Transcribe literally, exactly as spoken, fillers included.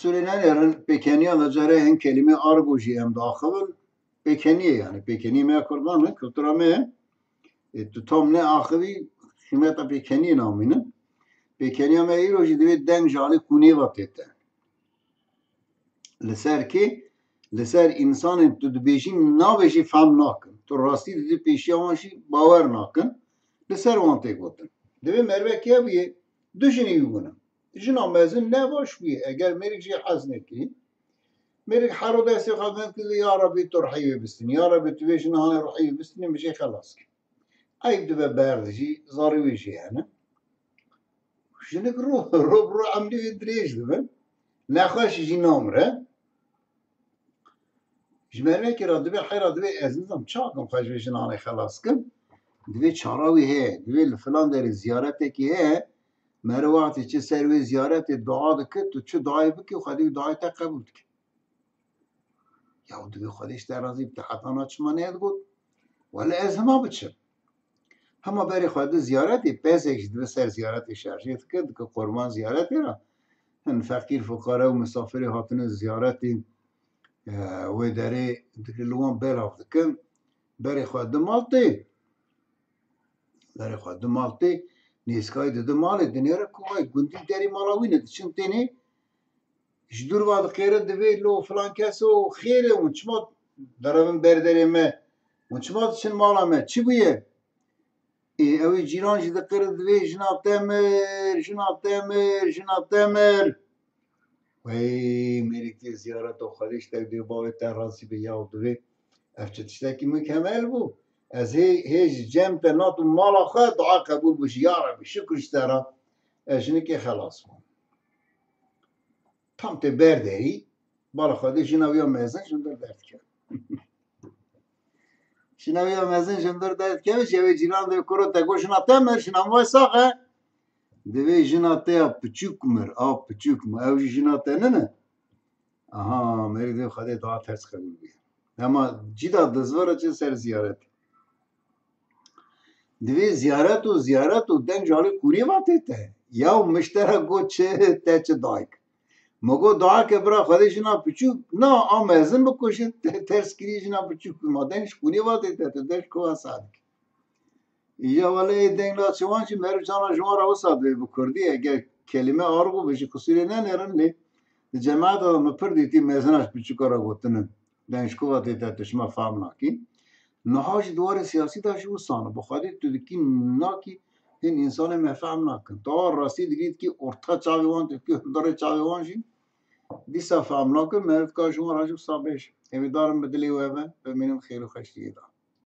Sûrê nenêrin, pêkeniya de care hin kelîmê argo jî em diaxivin. Pêkeniyê yani, pêkeniyê me ya Kurdan ne, kultura me ye. E, tu tam neaxivî, qîmeta pêkeniyê namînin. Pêkeniya me îro jî divê deng ji alî kûnê ve tête. Li ser kê? Li ser însanên tu dibêjî nabêjî fehm nakin. Tu rastî didî pêşiya wan jî bawer nakin. Li ser wan tê gotin. Divê merivek hebûye, du jinê wî bûne. Jina mezin ne baş bûye. Eger mêrik jê hez nekirî, mêrik hero destê xwe bend kir, ya Rebî tu ruhî wê bistinî. Ya Rebî tu vê jina hanê ruhî wê bistinî, min jê xelas kir. Eyb dibe berdijî, zarî wê jê hene. Jinik ro, ro bi ro emrî wê dirêj dibe. Nexweş jî namire. Ji merivekê re dibê, heyra dibê ez nizam çawa kim xwe ji vê jinanê xelas kim. Dibê çara wî heye. Dibê li filan derê ziyaretekî heye. Meriv wextê çi ser wê ziyaretê dua dike, tu çi duayê bikî, Xwedê wî duayê te qebûl dike. Ya dibê Xwedê ji te razî bike, heta na çima nedigot? Wele ez hema biçim. Hema berê xwe di ziyaretê, pesek jî dibe ser ziyaretê şerjê dike, dike qurban ziyaretê re. Hin feqîr, fuqare û misafirê hatine ziyaretê, e, wê derê dike li wan belav dikin. Berê xwe di mal tê. Berê xwe di mal tê. Nêzikayî di di malê dinêre ku ay gundî derê mala wî ne, diçin tênê ji dûr ve diqêre, divê lo filan keso xêr e, hûn çima derevin ber derê me? Hûn çima diçin mala me? Çi bûye? Ê, ew ê cîran jî diqire, divê jina te mir, jina te mir, jina te mir. Wey, mêrik tê ziyareta Xwedê, ji te divê bavê te razî be ya, divê ev çi tiştekî mukemel bû. Ez hê, hê ji cem te natim mala xwe, dua qebûl bû jî, ya Rebî, şikir ji te re, ez jinikê xelas bûm. Tam tê ber derî, bala Xwedê jina wî ya mezin ji hundir derdikeve. Jina wî ya mezin ji hundir derdikeve, ji wê cîran divê, kuro te got jina te mir, jina min vay sax e. Divê jina te ya piçûk mir, a piçûk mir, ew jî jina te nine. Aha, mêrik divê Xwedê dua ters qebûl bûye. Hema cî da dizvira çi ser ziyaret. Divê ziyaret û ziyaret û deng ji alî qûrê ve tête. Ya min ji te re got çi, te çi dayik? Min got dua ke bira Xwedê jina piçûk, na, a mezin bikuje, te ters kirî jina piçûk. Ma deng ji qûrê ve tête, tu deng ji ku ve seh dikî? Îja wele ê deng naçe wan jî meriv cana ji wan re wisa divê bi kurdî, eger kelîme argo be jî qisûrê nenêrin lê di cemaeta de min pir dîtî mezina ji piçûka re gotinin. Deng ji ku ve tête, tu çima fehm nakî? Niha jî di warê siyasî de jî wisa ne. Bi Xwedê tu dikî nakî, hin însanê me fehm nakin. Tu a rastî digî dikî orta çavê wan, tu dikî hundirê çavê wan jî. Dîsa fehm nakin, meriv dikar ji wan re jî wisa bêje. Hêvîdar im bi dilê we be, bimînin xêr û xweşiyê de.